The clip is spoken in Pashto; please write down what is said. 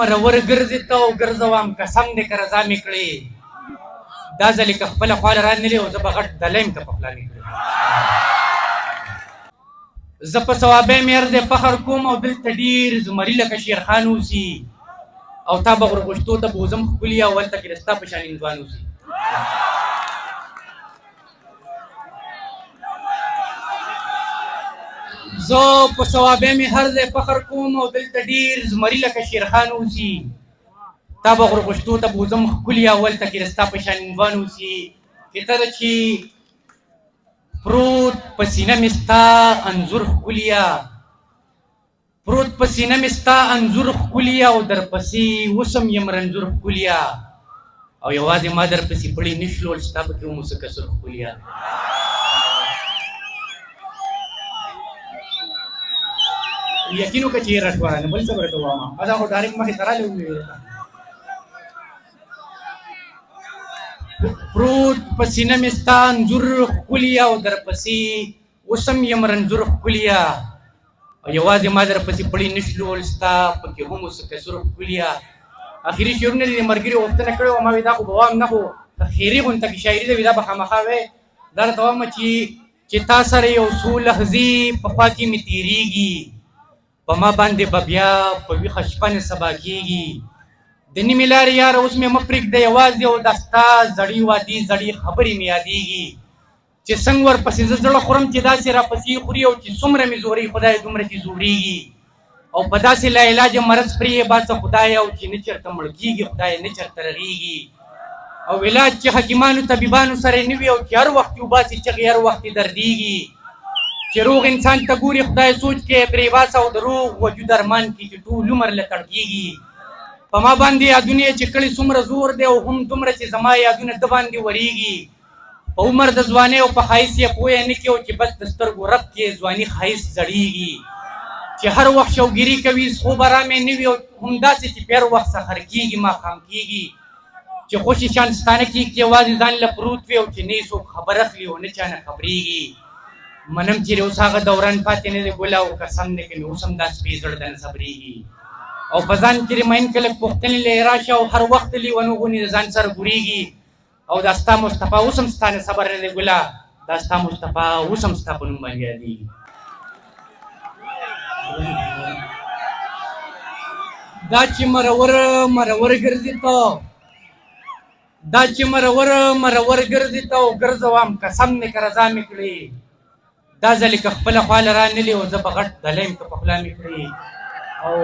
مرور ګرځي ته او ګرځوم، قسم دې که رضا مې کړې. دا ځلې که خپله خواله رانلې او زه به غټ دلی یم که په خوله مې کړې. زه په صوابۍ مې هر ځای فخر کوم او دلته ډېر زمري لکه شیرخان اوسي، او تا به غرغښتو ته بوځم ښکلي، او هلته کې د ستا په شان هندوان اوسي. زه په صوابۍ مې هر ځای فخر کوم او دلته ډېر زمري لکه شیرخان اوسي، تا به غرغښتو ته بوځم ښکلي، او هلته کې د ستا په شان هندوان اوسي. چې ته چې پروت په سینه مې ستا انځور ښکلیه، پروت په سینه مې ستا انځور ښکلیه، او درپسې اوس هم یم رنځور ښکلیه، او یوازې ما درپسې پړې نه شلول، ستا پکې هم څه کسر ښکلیه. یقین وکړه چې هېره شوه، نو بل څه به درته ووایم، دا خو ډایرکټ مخې ته راغلی ومې ویل. پروت په سینه مې ستا انځور ښکلیه، او درپسې اوس هم یم رنځور ښکلیه، او یوازې ما درپسې پړې نه شلول، ستا پکې هم اوس کسر ښکلیه. اخري شعرونه دې ملګري غوښتنه کړې وه، ما وی دا خو به وایم نه، خو خیري غونته کې شاعري ده، وي دا به خامخا وی. دا درته وایم چې تا سره یو څو لحظې په خوا کې مې تېرېږي، په ما باندې به بیا په ویښه شپه نه سبا کېږي. د نیمې لارې یاره اوس مې مه پرېږده یوازې، او دا ستا زړې وعدې زړې خبرې مې یادېږي. چې څنګه ورپسې زه زړه خورم چې داسې راپسې خوري، او چې څومره مې زوري خدای دومره چې زورېږي، او په داسې لا علاجه مرض پرې یې باسه خدای، او چې نه چېرته مړ کېږي خدای نه چېرته رغېږي، او علاج چې حکیمانو طبیبانو سره نه وي، او چې هر وخت یې وباسي چغې هر وخت یې دردېږي. چې روغ انسان ته ګوري خدای سوچ کې پرې باسه، او د روغ وجود ارمان کې چې ټول عمر له تړکېږي. په ما باندې یادونه یې چې کړي څومره زور دی، او هم دومره چې زما یادونه ده باندې ورېږي. په عمر د ځوانۍ او په ښایست یې پوه نه کړي، او چې بس د سترګو رپ کې ځواني ښایست زړېږي. چې هر وخت شوګیري کوي خوب ارام یې نه وي، او همداسې چې په هر وخت سخر کېږي ماښام کېږي. چې خوشې شان ستانه کېږي چې یوازې ځان له پروت وي، او چې نه یې څوک خبر اخلي او نه چا نه خبرېږي. منم چې اوس هغه دوران پاتې نه دی ګله، او قسم دی که مې اوس هم دا سپې زړه د نه صبرېږي. او په ځان کې مین کله پوښتنې له راشه، او هر وخت لیونو غونې د ځان سره ګورېږي. او دا ستا مصطفی اوس هم ستا نه صبر نه دی ګله، دا ستا مصطفی اوس هم ستا په نوم باندې یادېږي. دا چې مرور مرور ګرځي ته، دا چې مرور مرور ګرځي ته، او ګرځوم قسم مې که رضا مې کړې. دا ځلې که خپله خواله رانلې او زه به غټ دلی یم که په خوله مې کړې. او